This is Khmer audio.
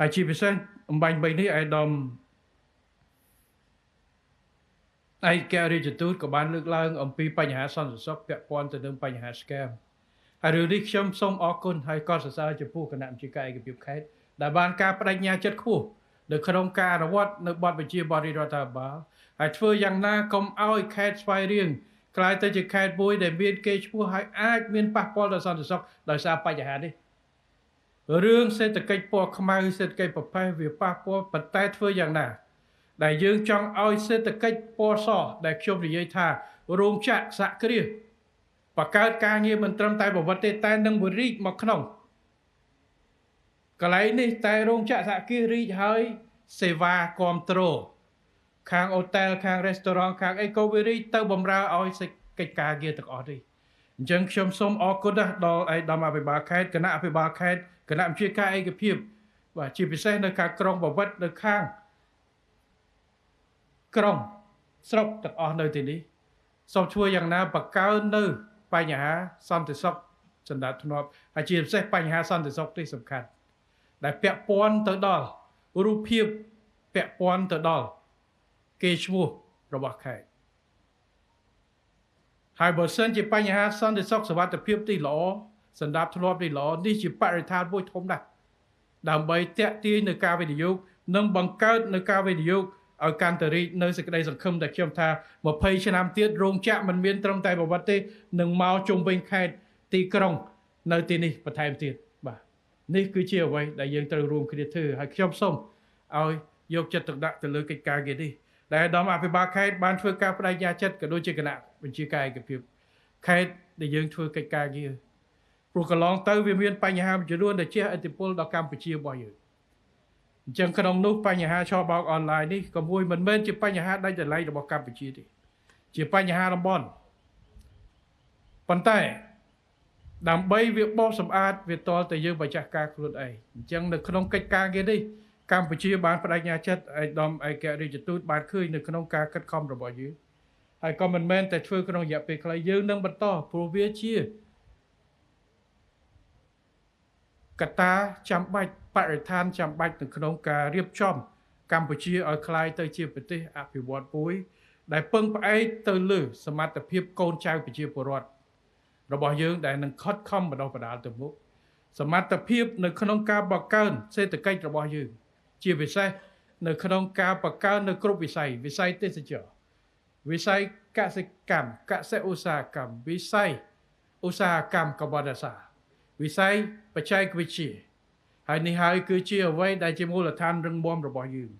ហើយជាពិសេសអំបញ្ញបីនេះឯកឧត្តមឯករាជទូតក៏បានលើកឡើងអំពីបញ្ហាសន្តិសុខពាក់ព័ន្ធទៅនឹងបញ្ហា scam ហើយរឿងនេះខ្ញុំសូមអរគុណហើយក៏សរសើរចំពោះគណៈបញ្ជាការឯកភាពខេត្តដែលបានការបដិញ្ញាចិត្តខ្ពស់នៅក្នុងការអនុវត្តនៅបទបញ្ជាបរិរដ្ឋាភិបាលហើយធ្វើយ៉ាងណាកុំឲ្យខេត្តស្វាយរៀងក្លាយទៅជាខេត្តមួយដែលមានគេឈ្មោះហើយអាចមានប៉ះពាល់ដល់សន្តិសុខដោយសារបញ្ហានេះរឿងសេដ្ឋកិច្ចពណ៌ខ្មៅសេដ្ឋកិច្ចប្រភេទវាប៉ះពាល់ប៉ុន្តែធ្វើយ៉ាងណាដែលយើងចង់ឲ្យសេដ្ឋកិច្ចពណ៌សដែលខ្ញុំនិយាយថារោងចក្រសហគ្រាសបង្កើតការងារមិនត្រឹមតែប្រវត្តិទេតែនឹងវិរីកមកក្នុងកន្លែងនេះតែរោងចក្រសហគ្រាសរីកហើយសេវាគ្រប់គ្រងខាងអូតែលខាងរេស្តូរ៉ង់ខាងអីក៏វារីកទៅបំរើឲ្យកិច្ចការងារទាំងអស់នេះអញ្ចឹងខ្ញុំសូមអរគុណណាស់ដល់ឯកឧត្តមអភិបាលខេត្តគណៈអភិបាលខេត្តគណៈបញ្ជាការឯកភាពបាទជាពិសេសនៅខាងក្រុងបាវិតនៅខាងក្រុងស្រុកទាំងអស់នៅទីនេះសូមធ្វើយ៉ាងណាបង្កើននៅបញ្ហាសន្តិសុខសណ្ដាប់ធ្នាប់ហើយជាពិសេសបញ្ហាសន្តិសុខនេះសំខាន់ដែលពាក់ព័ន្ធទៅដល់រូបភាពពាក់ព័ន្ធទៅដល់គេឈ្មោះរបស់ខេត្តហើយបើសិនជាបញ្ហាសន្តិសុខសុវត្ថិភាពទីល្អសណ្ដាប់ធ្នាប់ទីល្អនេះជាបរិស្ថានមួយធំណាស់ដើម្បីទាក់ទាញនៅការវិនិយោគនិងបង្កើតនៅការវិនិយោគឲ្យកាន់តែរីកនៅសេចក្តីសង្ឃឹមដែលខ្ញុំថា20ឆ្នាំទៀតរោងចក្រមិនមានត្រឹមតែប្រវត្តិទេនឹងមកជុំវិញខេត្តទីក្រុងនៅទីនេះបន្ថែមទៀតបាទនេះគឺជាអ្វីដែលយើងត្រូវរួមគ្នាធ្វើហើយខ្ញុំសូមឲ្យយកចិត្តទុកដាក់ទៅលើកិច្ចការងារនេះដែលឧត្តមអភិបាលខេត្តបានធ្វើការបដិញ្ញាចិត្តក៏ដូចជាគណៈបញ្ជាការឯកភាពខេត្តដែលយើងធ្វើកិច្ចការងារព្រោះកន្លងទៅវាមានបញ្ហាមួយចំនួនដែលជះឥទ្ធិពលដល់កម្ពុជារបស់យើងអញ្ចឹងក្នុងនោះបញ្ហាឆបោកអនឡាញនេះក៏មួយមិនមែនជាបញ្ហាដាច់ដោយឡែករបស់កម្ពុជាទេជាបញ្ហាតំបន់ប៉ុន្តែដើម្បីវាបោសសម្អាតវាតតែយើងបច្ចាស់ការខ្លួនឯងអញ្ចឹងនៅក្នុងកិច្ចការងារនេះកម្ពុជាបានបដិញ្ញាចិត្តឯកឧត្តមឯករាជទូតបានឃើញនៅក្នុងការខិតខំរបស់យើងហើយក៏មិនមែនតែធ្វើក្នុងរយៈពេលខ្លីយើងនឹងបន្តព្រោះវាជាកត្តាចាំបាច់បរិស្ថានចាំបាច់នៅក្នុងការរៀបចំកម្ពុជាឲ្យក្លាយទៅជាប្រទេសអភិវឌ្ឍមួយដែលពឹងផ្អែកទៅលើសមត្ថភាពកូនចៅប្រជាពលរដ្ឋរបស់យើងដែលនឹងខិតខំបណ្ដុះបណ្ដាលទៅមុខសមត្ថភាពនៅក្នុងការបង្កើនសេដ្ឋកិច្ចរបស់យើងជាពិសេសនៅក្នុងការបង្កើននៅគ្រប់វិស័យវិស័យទេសចរណ៍វិស័យកសិកម្មកសិឧស្សាហកម្មវិស័យឧស្សាហកម្មកបដសាវិស័យបច្ចេកវិទ្យាហើយនេះហើយគឺជាអ្វីដែលជាមូលដ្ឋានរឹងមាំរបស់យើង